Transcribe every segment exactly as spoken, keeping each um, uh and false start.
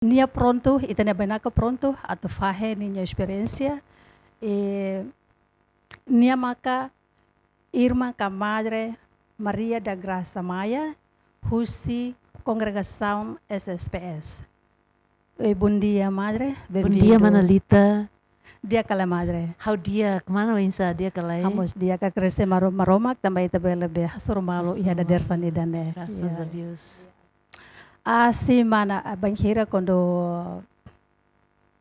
nia prontu, ita-nia bainaka prontu atu fahe ninia esperiénsia. I nia maka Irmã Comadre Maria da Graça Maia, husi kongregasaun S S P S. Oi, bondia, Madre. Bondia, Bem-vindo. Mana Lita. Di'ak ka lae, Madre? Ha'u di'ak, mana oinsá, di'ak ka lae? Ha'u mós di'ak, agradese Maro-, Maromak, tanba ita bele bá hasoru malu iha dadeer-saan ida-ne'e. Graças a Deus. Ah, sin, mana, ah, bainhira kuandu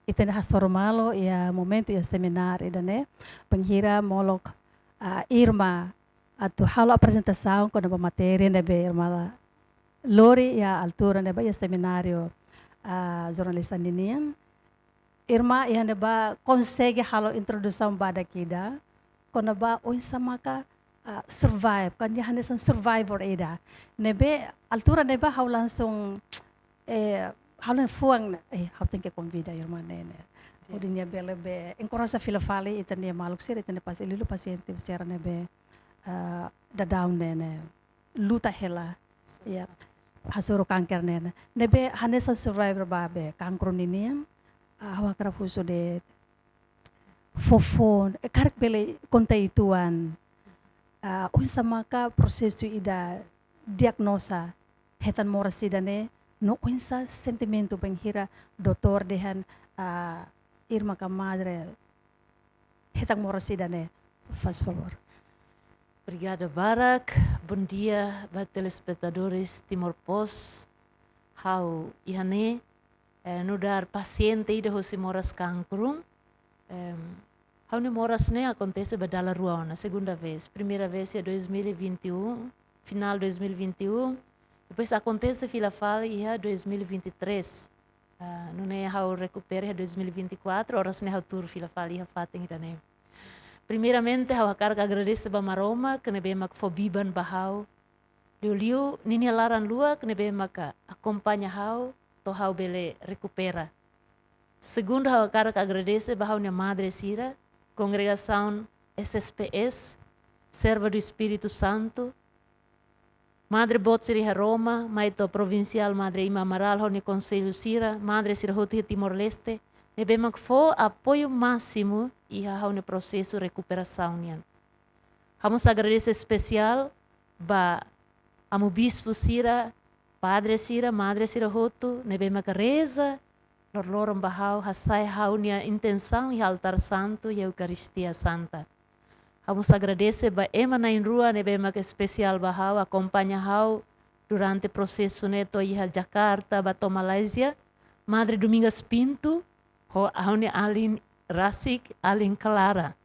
ita-nia hasoru malu iha momentu iha semináriu ida-ne'e, bainhira molok, ah, irmã atu halo aprezentasaun kona-ba matéria ne'ebé irmã la lori iha altura ne'ebá iha semináriu, ah, jornalista ninian. Irmã iha ne'ebá konsege halo introdusaun badak ida kona-ba oinsá maka, ah, survive, kan nia hanesan survivor ida. Ne'ebé altura ne'ebá ha'u langsung, eh, ha'u-nia fuan, eh, ha'u tenke konvida irmã ne'e ne'e. Hodi nia bele bá enkoraja fila fali ita-nia maluk sira, ita-nia pasi-, liuliu pasiente sira ne'ebé, ah, daudaun ne'e ne'e luta hela, ya, hasoru kanker ne'e ne'e. Ne'ebé hanesan survivor ba be kankru ninian, ah, ha'u hakarak husu de'it foufoun, eh, karik bele konta uitoan, ah, oinsá maka prosesu ida diagnoza hetan moras ida-ne'e, no oinsá sentimentu bainhira doutór dehan, ah, irmã Comadre hetan moras ida-ne'e, faz favor. Obrigada barak. Bondia ba telespetadores Timor Post. Ha'u iha ne'e, eh, nu'udar pasiente ida hosi moras kankru. Em, ha'u-nia moras ne'e akontese ba dala rua ona, segunda vez. Primeira vez iha dois mil e vinte e um, final dois mil e vinte e um. Depois akontese fila fali iha dois mil e vinte e três. Ah, nune'e ha'u rekupera iha dois mil e vinte e quatro, oras ne'e ha'u tuur fila fali iha fatin ida-ne'e. Primeiramente, ha'u hakarak agradese ba Maromak ne'ebé mak fó biban ba ha'u. Liuliu ninia laran-luak ne'ebé maka akompaña ha'u to'o ha'u bele rekupera. Segundu, ha'u hakarak agradese ba ha'u-nia madre sira, kongregasaun S S P S, Serva do Espírito Santo, madre boot sira iha Roma, mai to'o provinsiál Madre Ima Amaral ho nia konsellu sira, madre sira hotu iha Timor-Leste, ne'ebé mak fó apoiu másimu iha ha'u-nia prosesu rekuperasaun nian. Ha'u mós agradese espesiál ba amu bispu sira, padre sira, madre sira hotu, ne'ebé maka reza loroloron ba ha'u, hasa'e ha'u-nia intensaun iha altár santu, iha Eukaristia Santa. Ha'u mós agradese ba ema na'in-rua ne'ebé maka espesiál ba ha'u, akompaña ha'u durante prosesu ne'e to'o iha Jakarta, ba to'o Malázia, Madre Domingas Pinto, ho ha'u-nia alin rasik, alin Clara.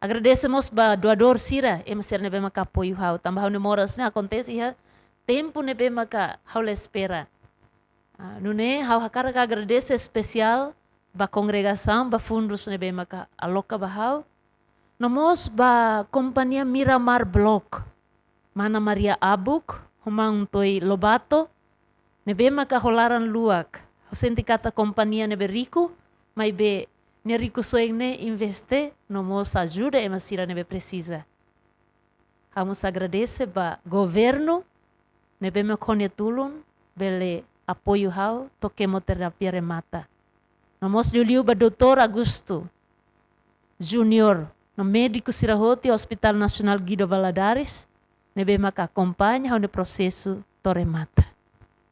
Agradese mós ba doadór sira, ema sira ne'ebé maka apoiu ha'u, tanba ha'u-nia moras ne'e akontese iha tempu ne'ebé maka ha'u la espera. Ah, nune'e ha'u hakarak agradese espesiál ba kongregasaun, ba fundus ne'ebé maka aloka ba ha'u. No mós ba kompañia Miramar Block, mana Maria Abuk, ho maun Toy Lobato, ne'ebé maka ho laran-luak. Ha'u sente katak kompañia ne'ebé riku, maibé nia rikusoin ne'e investe no mós ajuda ema sira ne'ebé presiza. Ha'u mós agradese ba governu ne'ebé mak ho nia tulun bele apoiu ha'u to'o kemoterapia remata. No mós liuliu ba doutór Augusto Júnior, no médiku sira hotu iha Hospital Nasionál Guido Valadares, ne'ebé maka akompaña ha'u-nia prosesu to'o remata.